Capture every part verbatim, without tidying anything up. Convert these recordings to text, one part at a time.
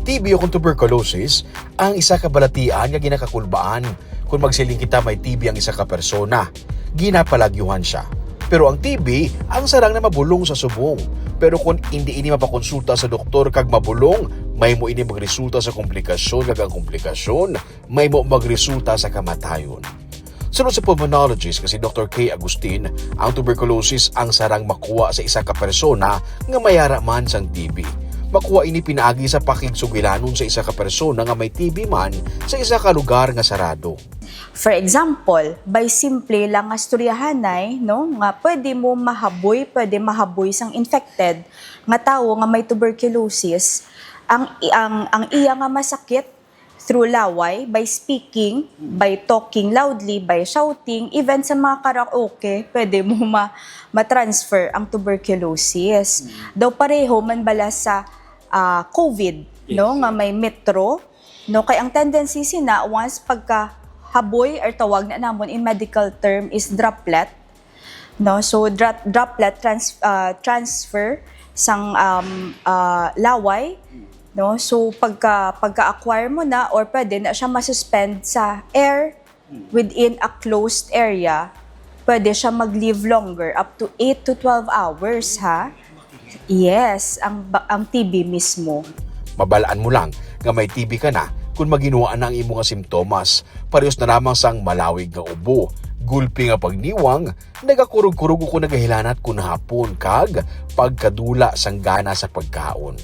T B o kung tuberculosis ang isa ka balatian nga ginakakulbaan. Kung magsiling kita may T B ang isa ka persona, ginapalagyuhan siya. Pero ang T B, ang sarang na mabulong sa subong. Pero kung hindi ini mapakonsulta sa doktor kag mabulong, may mo ini magresulta sa komplikasyon, kag ang komplikasyon may mo magresulta sa kamatayon. Suno sa pulmonologist nga si Doktor Kay Agustin, ang tuberculosis ang sarang makuha sa isa ka persona nga may ara man sang T B. Makuha ini pinaagi sa pakigsugilanon sa isa ka persona nga may T B man sa isa ka lugar nga sarado. For example, by simple lang nga storyahanay, no, nga pwede mo mahaboy, pwede mahaboy sang infected nga tawo nga may tuberculosis, ang ang ang iya nga masakit through laway, by speaking, by talking loudly, by shouting, even sa mga karaoke, pwede mo ma ma-transfer ang tuberculosis. Daw pareho man bala sa ah, COVID, no, nga may metro, no, kay ang tendency sina once pagka haboy or tawag na namon in medical term is droplet, no, so dra- droplet trans- ah, transfer sang um, ah, laway, no, so pagka pagka-acquire mo na or pwede na siya masuspend sa air within a closed area, pwede siya mag-live longer, up to eight to twelve hours, ha? Yes, ang ba- ang T B mismo. Mabalaan mo lang nga may T B ka na kung maginwaan na ang imo nga simptomas. Parehas na lamang sang malawig nga ubo, gulpi nga pagniwang, nagakurog-kurog o kung nagahilanat kun hapon, kag pagkadula sang gana sa pagkaon.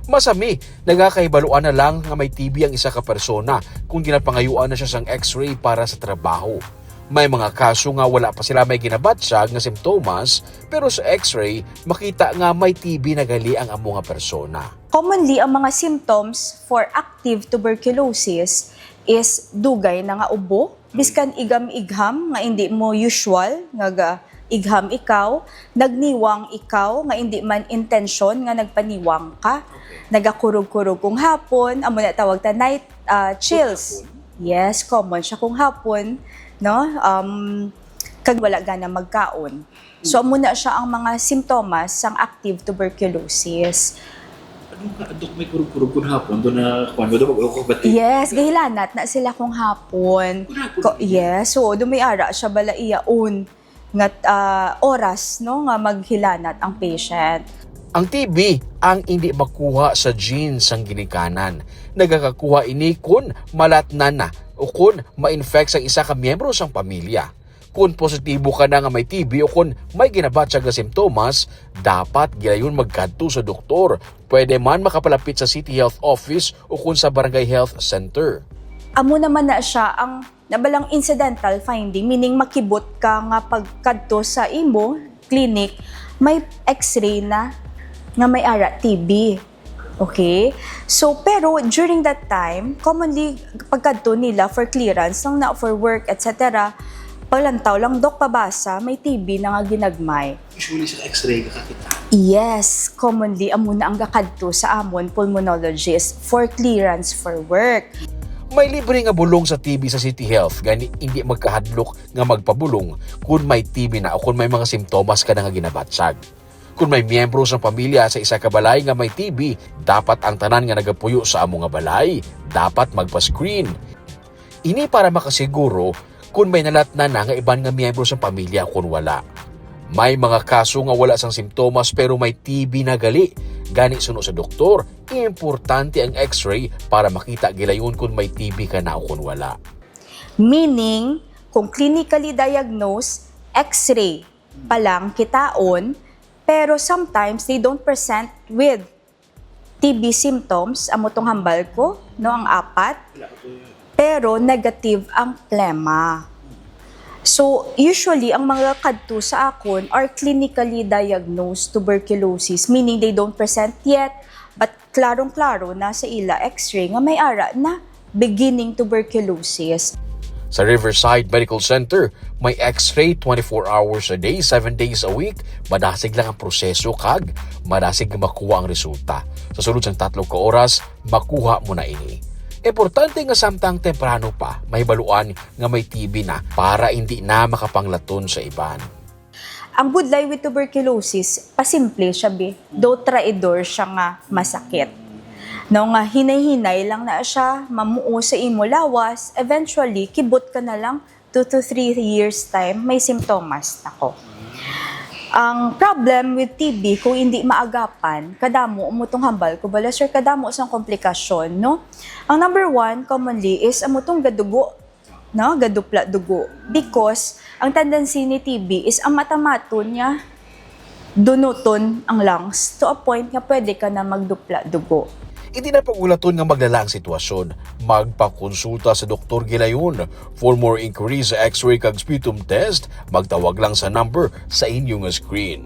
Masami, nagakahibaluan na lang nga may T B ang isa ka persona kung ginapangayuan na siya sang X-ray para sa trabaho. May mga kaso nga wala pa sila may ginabatyag nga simptomas, pero sa X-ray, makita nga may T B na gali ang amo nga persona. Commonly, ang mga symptoms for active tuberculosis is dugay na nga ubo, biskan igham-igham nga indi mo usual nga ga- igham ikaw, nagniwang ikaw nga indi man intensyon nga nagpaniwang ka, nagakurog-kurog kung hapon, amo na tawag ta night ah, chills. Yes, common siya kung hapon, no? Um, kag wala gana magkaon. So amo na siya ang mga simptomas sang active tuberculosis. Ano nga, Dok, may kurog-kurog kun hapon? Doon na, kuwan mo, Dok, ako bati. Yes, gahilanat na sila kung hapon. Kun hapon, Ko- yeah. Yes, so dumay ara siya bala iyaon nga ah, oras, no, nga maghilanat ang patient. Ang T B ang hindi makuha sa genes sang ginikanan. Nagakakuha ini kun malatnan na o kun ma-infect sang isa ka miyembro sang pamilya. Kun positibo ka na nga may T B o kun may ginabatyag nga simptomas, dapat gilayon magkadto sa doktor. Pwede man makapalapit sa City Health Office o kun sa Barangay Health Center. Amo naman na siya ang nabalang incidental finding, meaning makibot ka nga pagkadto sa imo clinic, may x-ray na nga may ara T B. Okay? So, pero during that time, commonly, pagkadto nila for clearance, lang na for work, et cetera, paglantaw lang, "Dok, pabasa, may T B na nga ginagmay." Usually sa x-ray ka kakita. Yes, commonly, amo na ang gakadto sa amon pulmonologist for clearance for work. May libre nga bulong sa T B sa City Health, gani hindi magkahadlok nga magpabulong kun may T B na o kun may mga simptomas ka na nga ginabatyag. Kun may miyembro sa pamilya sa isa ka balay nga may T B, dapat ang tanan nga nagapuyo sa amo nga balay dapat magpa-screen. Ini para makasiguro kun may nalatnan na nga iban nga miyembro sa pamilya o kun wala. May mga kaso nga wala sang simptomas pero may T B na gali. Gani, suno sa doktor, importante ang X-ray para makita gilayon kun may T B ka na o kun wala. Meaning, kung clinically diagnosed, X-ray pa lang kitaon, pero sometimes they don't present with T B symptoms, amo tong hambal ko, no, ang apat, pero negative ang plema. So, usually, ang mga kadto sa akon are clinically diagnosed tuberculosis, meaning they don't present yet, but klarong-klaro na sa ila X-ray nga may ara na beginning tuberculosis. Sa Riverside Medical Center, may X-ray twenty-four hours a day, seven days a week. Madasig lang ang proseso kag madasig nga makuha ang resulta. Sa sulod sang tatlo ka oras, makuha mo na ini. Importante nga samtang temprano pa, mahibaluan nga may T B na para hindi na makapanglaton sa iban. Ang budlay with tuberculosis, pasimple siya, bi. Though traidor siya nga masakit. No, nga hinay-hinay lang na siya mamuo sa imo lawas, eventually, kibot ka na lang, two to three years time, may simptomas na ko. Ang problem with T B, kung hindi maagapan, kadamo, umutong hambal ko bala, sir, kadamo sang komplikasyon, no? Ang number one, commonly, is umutong gadugo, no? Gadupla dugo. Because, ang tendency ni T B is ang matamaton niya, dunuton ang lungs to a point nga pwede ka na magdupla dugo. Hindi na pag-ulaton nga maglala ang sitwasyon. Magpakonsulta sa doktor gilayon. For more inquiries, X-ray kag sputum test, magtawag lang sa number sa inyo nga screen.